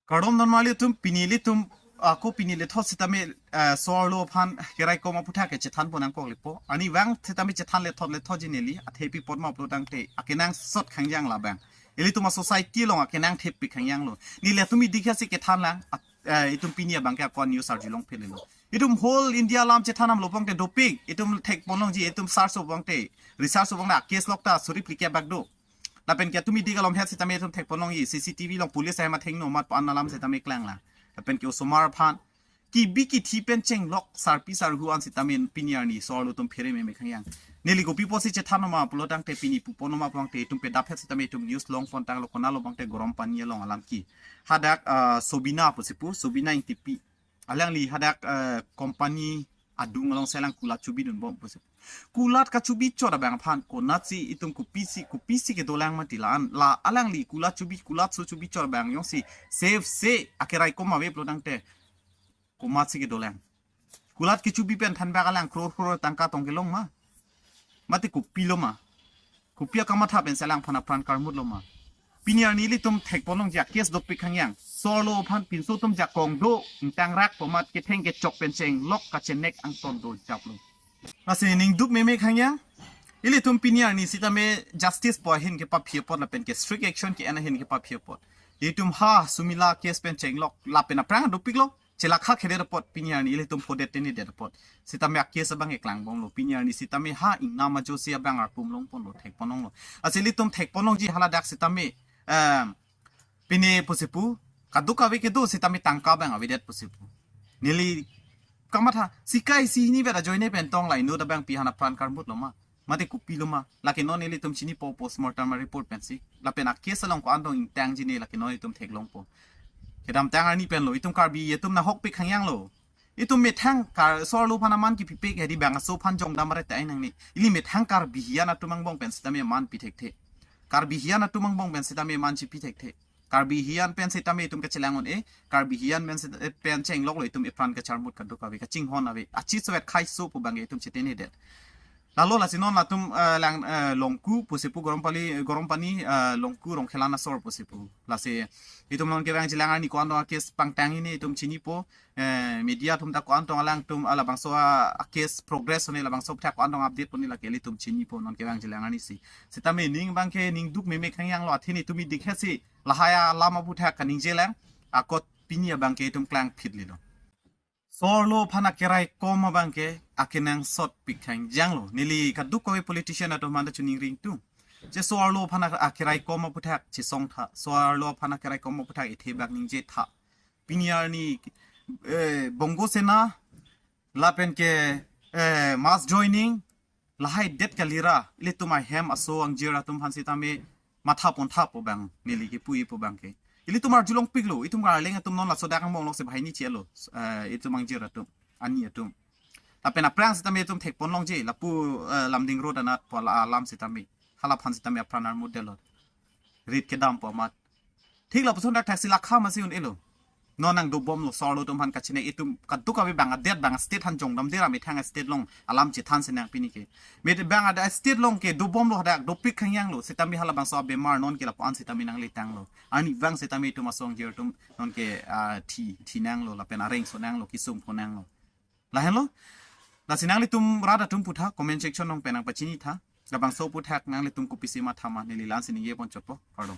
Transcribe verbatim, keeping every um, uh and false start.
Kardom non mali atum, pini ilitum ako pini lethot sitame, eh, so-arlo aphan keraikom aputhak ke chethan pon nangkok lepo. Arnivang sitame chethan lethot lethot ji neli, athe pi apot ma pulo tangte akenangsot khangjang labang. Ilitum a-society along akenangtheppi khangjang lo. Neli atum idikha si kethan lang, at-, eh, itum pini abang ke ako news arjulong phelelo. Itum whole India alam chethan damlo pangte dopik, itum thek pon longji, itum search so pangte, research so pangte, a-case lok ta suri phlikep bak do. Lapen ke atum idik along het sitame itum thek pon longji, C C T V along police ahem athengno amat pu-an alam sitame klang lang. Lapen ke osomar aphan kebi kethe pen chenglok sarpi sarhu an sitame pini arni so-arlo atum phere meme khangjang. Neli kopi pusi chethan ma pulo tangte pini pu pon ma pangte itum pedap het sitame itum news long pon tanglo, konatlo pangte Garampani along alam ke. Hadak, ah, Sobina pusi pu, Sobina Ingtipi. Alangli hadak, eh, company adung along selang kulat chubidun bom pusi. Kulat kachubi chot abang aphan konatsi itum kopisi, kopisi kedolang mati la-an. La alangli kulat chubi, kulat so chubi chot abang jongsi safe se akeraikom ave pulo tangte komatsi kedolang. Kulat kechubi pen thanbak alang crore crore tangka tong kelong ma? Mate kopilo ma? Kopi akamatha pen selang aphan apran karmut lo ma? Pini arni ilitum thek pon longji, a-case dopik khangjang. So-arlo aphan pinso atum jakong do, ingtangrak pu amat ketheng kechok pen chenglok kachenek angton do japlo. Lasi ningduk meme khangjang. Ilitum pini arni sitame justice pu ahin kepaphi apot lapen ke strict action ke-en ahin kepaphi apot. Itum ha Sumila case pen chenglok lapen aphrang dopiklo. Chelakha khedet apot pini arni ilitum phodet tene det apot. Sitame a-case abang keklang bomlo. Pini arni sitame ha ingnam ajosi abang arpum long ponlo, thek pon longlo. Lasi ilitum thek pon longji haladak sitame, em, pine pusi pu, kadokave kedo sitame tangka abang avedet pusi pu. Neli kamatha, sika isi hini vet ajoine pen tong la inut abang pi aphan apran karmut lo ma? Mate kopilo ma? Lake non ilitum chinipo postmortem report pensi. Lapen a-case along ko-an tong ingtangji ne lake non itum theklongpo. Kedamtang arni penlo, itum Karbi atum nahokpik khangjang lo. Itum methang kar so-arlo aphan aman kipipik hedi bang aso aphan jongdam aret ta-ai nangne. Ili methang Karbi hiyan atum angbong pen sitame aman pi thekthe. Karbi hiyan atum angbong pen sitame aman chipi thekthe. Karbi hiyan pen sitame itum kachelang un-e, Karbi hiyan pen sit-, eh, pen chenglok lo itum ipran kacharmut kadokave kachinghon ave. Achi sowet khai so pu abang itum chetene det. Lalo lasi non latum, eh, lang, eh, Longku pusi pu Garampani, Garampani, eh, Longku Rongkhelan asor pusi pu. Lasi itum non kevangji lang arni ko-an tong a-case pangtang hini itum chinipo, eh, media atum ta ko-an tong alangtum, ah, labangso a, a-case progress hini labangso aphuthak ko-an tong update pon ne lake ilitum chinipo non kevangji lang arni si. Sitame ning abang ke ningduk meme khangjang lo, athe netum idikha si lahai alam aphuthak kaningje lang, akot pini abang ke itum klangphit lilo. So-arlo aphan akeraikom abang ke akenangsot pik khangjang lo. Neli kadokave politician atum aphan ta choningri ingtung. Je so-arlo aphan akeraikom aphuthak chesong tha. So-arlo aphan akeraikom aphuthak ethe bak ningje tha. Pini arni, eh, Bongo Sena, lapen ke, eh, mass joining, lahai det kalira, ilitum ahem aso angjir atum aphan sitame matha pon tha pu abang, neli kipu-i pu abang ke. Ilitum arjulongpiklo, itum Karleng atum non laso dak angbong lok se bahai ni chelo, eh, itum angjir atum, ani atum. Lapen aphrang sitame itum thek pon longji, lapu, eh, Lumding Road anat pu ala alam sitame. Halaphan sitame apran armut detlo. Rit kedam pu amat. Thik lapuson dak thaksi lakha masi un-elo. Non nangdobomlo so-arlo atum aphan kachenek, itum kadokave bang adet bang state aphan jongdamde ra methang state along alam chethan si nang pini ke. Met bang adet state along ke dobomlo hadak dopik khangjang lo. Sitame halabangso abemar non ke lapu-an sitame nangle tanglo. Arnivang sitame itum aso angjir atum non ke, ah, thi, thi nanglo lapen areng so nanglo, kisum pho nanglo. Lahenlo. Lasi nanglitum rat atum pu tha comment section along pen nangpachini tha. Labangso aphuthak nanglitum kopisi matha ma, neli la-an si ningje pon chotpo. Kardom.